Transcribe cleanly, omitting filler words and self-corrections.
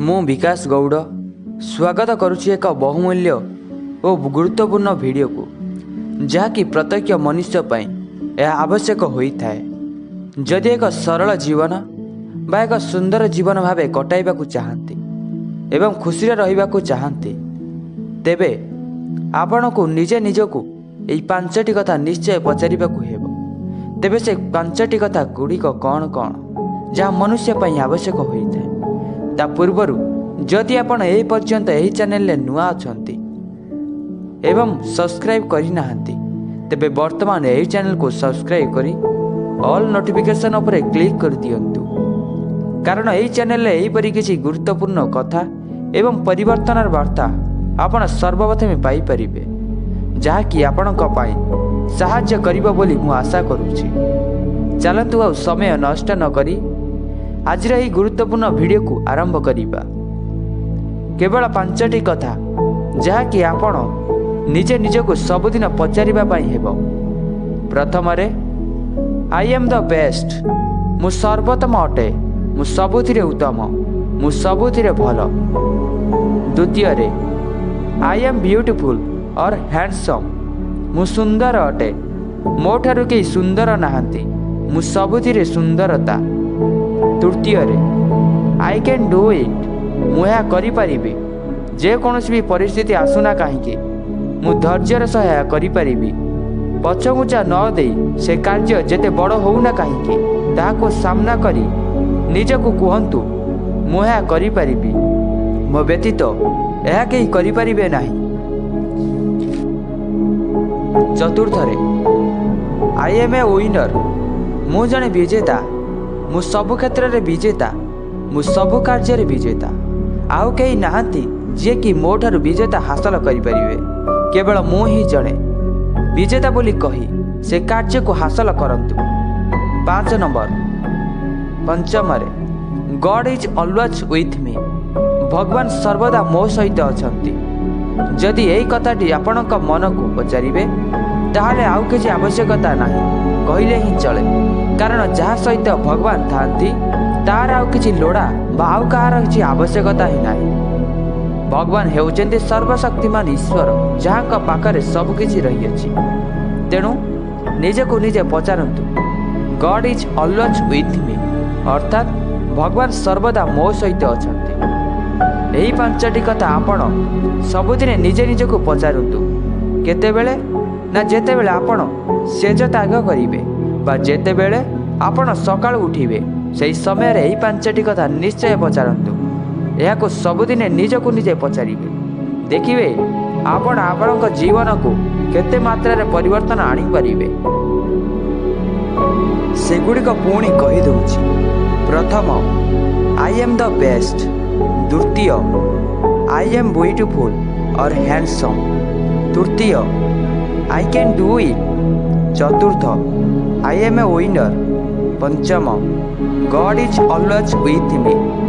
ମୁଁ ବିକାଶ ଗୌଡ଼ ସ୍ୱାଗତ କରୁଛି ଏକ ବହୁମୂଲ୍ୟ ଓ ଗୁରୁତ୍ୱପୂର୍ଣ୍ଣ ଭିଡ଼ିଓକୁ, ଯାହାକି ପ୍ରତ୍ୟେକ ମନୁଷ୍ୟ ପାଇଁ ଏହା ଆବଶ୍ୟକ ହୋଇଥାଏ। ଯଦି ଏକ ସରଳ ଜୀବନ ବା ଏକ ସୁନ୍ଦର ଜୀବନ ଭାବେ କଟାଇବାକୁ ଚାହାନ୍ତି ଏବଂ ଖୁସିରେ ରହିବାକୁ ଚାହାନ୍ତି, ତେବେ ଆପଣଙ୍କୁ ନିଜେ ନିଜକୁ ଏହି ପାଞ୍ଚଟି କଥା ନିଶ୍ଚୟ ପଚାରିବାକୁ ହେବ। ତେବେ ସେ ପାଞ୍ଚଟି କଥା ଗୁଡ଼ିକ କ'ଣ କ'ଣ, ଯାହା ମନୁଷ୍ୟ ପାଇଁ ଆବଶ୍ୟକ ହୋଇଥାଏ? ତା ପୂର୍ବରୁ ଯଦି ଆପଣ ଏହି ପର୍ଯ୍ୟନ୍ତ ଏହି ଚ୍ୟାନେଲରେ ନୂଆ ଅଛନ୍ତି ଏବଂ ସବସ୍କ୍ରାଇବ୍ କରିନାହାନ୍ତି, ତେବେ ବର୍ତ୍ତମାନ ଏହି ଚ୍ୟାନେଲକୁ ସବସ୍କ୍ରାଇବ୍ କରି ଅଲ୍ ନୋଟିଫିକେସନ୍ ଉପରେ କ୍ଲିକ୍ କରିଦିଅନ୍ତୁ, କାରଣ ଏହି ଚ୍ୟାନେଲରେ ଏହିପରି କିଛି ଗୁରୁତ୍ୱପୂର୍ଣ୍ଣ କଥା ଏବଂ ପରିବର୍ତ୍ତନର ବାର୍ତ୍ତା ଆପଣ ସର୍ବପ୍ରଥମେ ପାଇପାରିବେ, ଯାହାକି ଆପଣଙ୍କ ପାଇଁ ସାହାଯ୍ୟ କରିବ ବୋଲି ମୁଁ ଆଶା କରୁଛି। ଚାଲନ୍ତୁ, ଆଉ ସମୟ ନଷ୍ଟ ନକରି ଆଜିର ଏହି ଗୁରୁତ୍ୱପୂର୍ଣ୍ଣ ଭିଡ଼ିଓକୁ ଆରମ୍ଭ କରିବା। କେବଳ ପାଞ୍ଚଟି କଥା, ଯାହାକି ଆପଣ ନିଜେ ନିଜକୁ ସବୁଦିନ ପଚାରିବା ପାଇଁ ହେବ। ପ୍ରଥମରେ, I am the best. ମୁଁ ସର୍ବୋତ୍ତମ ଅଟେ। ମୁଁ ସବୁଥିରେ ଉତ୍ତମ। ମୁଁ ସବୁଥିରେ ଭଲ। ଦ୍ୱିତୀୟରେ, I am beautiful or handsome. ମୁଁ ସୁନ୍ଦର ଅଟେ। ମୋ ଠାରୁ କେହି ସୁନ୍ଦର ନାହାନ୍ତି। ମୁଁ ସବୁଥିରେ ସୁନ୍ଦରତା। ତୃତୀୟରେ, I can do it. ମୁଁ ଏହା କରିପାରିବି। ଯେକୌଣସି ବି ପରିସ୍ଥିତି ଆସୁନା କାହିଁକି, ମୁଁ ଧୈର୍ଯ୍ୟର ସହ ଏହା କରିପାରିବି। ପଛଘୁଞ୍ଚା ନ ଦେଇ ସେ କାର୍ଯ୍ୟ ଯେତେ ବଡ଼ ହେଉନା କାହିଁକି, ତାହାକୁ ସାମ୍ନା କରି ନିଜକୁ କୁହନ୍ତୁ, ମୁଁ ଏହା କରିପାରିବି। ମୋ ବ୍ୟତୀତ ଏହା କେହି କରିପାରିବେ ନାହିଁ। ଚତୁର୍ଥରେ, I am a winner. ମୁଁ ଜଣେ ବିଜେତା। ମୁଁ ସବୁ କ୍ଷେତ୍ରରେ ବିଜେତା। ମୁଁ ସବୁ କାର୍ଯ୍ୟରେ ବିଜେତା। ଆଉ କେହି ନାହାନ୍ତି ଯିଏକି ମୋ ଠାରୁ ବିଜେତା ହାସଲ କରିପାରିବେ। କେବଳ ମୁଁ ହିଁ ଜଣେ ବିଜେତା ବୋଲି କହି ସେ କାର୍ଯ୍ୟକୁ ହାସଲ କରନ୍ତୁ। ପାଞ୍ଚ ନମ୍ବର, ପଞ୍ଚମରେ, God is always with me. ଭଗବାନ ସର୍ବଦା ମୋ ସହିତ ଅଛନ୍ତି। ଯଦି ଏହି କଥାଟି ଆପଣଙ୍କ ମନକୁ ପଚାରିବେ, ତାହେଲେ ଆଉ କିଛି ଆବଶ୍ୟକତା ନାହିଁ କହିଲେ ହିଁ ଚଳେ, କାରଣ ଯାହା ସହିତ ଭଗବାନ ଥାଆନ୍ତି, ତାର ଆଉ କିଛି ଲୋଡ଼ା ବା ଆଉ କାହାର କିଛି ଆବଶ୍ୟକତା ହିଁ ନାହିଁ। ଭଗବାନ ହେଉଛନ୍ତି ସର୍ବଶକ୍ତିମାନ ଈଶ୍ୱର, ଯାହାଙ୍କ ପାଖରେ ସବୁକିଛି ରହିଅଛି। ତେଣୁ ନିଜକୁ ନିଜେ ପଚାରନ୍ତୁ, God is always with me, ଅର୍ଥାତ୍ ଭଗବାନ ସର୍ବଦା ମୋ ସହିତ ଅଛନ୍ତି। ଏହି ପାଞ୍ଚଟି କଥା ଆପଣ ସବୁଦିନେ ନିଜେ ନିଜକୁ ପଚାରନ୍ତୁ। କେତେବେଳେ ନା ଯେତେବେଳେ ଆପଣ ଶେଯ ତ୍ୟାଗ କରିବେ ବା ଯେତେବେଳେ ଆପଣ ସକାଳୁ ଉଠିବେ, ସେହି ସମୟରେ ଏହି ପାଞ୍ଚଟି କଥା ନିଶ୍ଚୟ ପଚାରନ୍ତୁ। ଏହାକୁ ସବୁଦିନେ ନିଜକୁ ନିଜେ ପଚାରିବେ। ଦେଖିବେ, ଆପଣ ଆପଣଙ୍କ ଜୀବନକୁ କେତେ ମାତ୍ରାରେ ପରିବର୍ତ୍ତନ ଆଣିପାରିବେ। ସେଗୁଡ଼ିକ ପୁଣି କହିଦେଉଛି। ପ୍ରଥମ, I am the best. ଦ୍ୱିତୀୟ, I am beautiful or handsome. ତୃତୀୟ, I can do it. ଚତୁର୍ଥ, I am a winner. ପଞ୍ଚମ, God is always with me.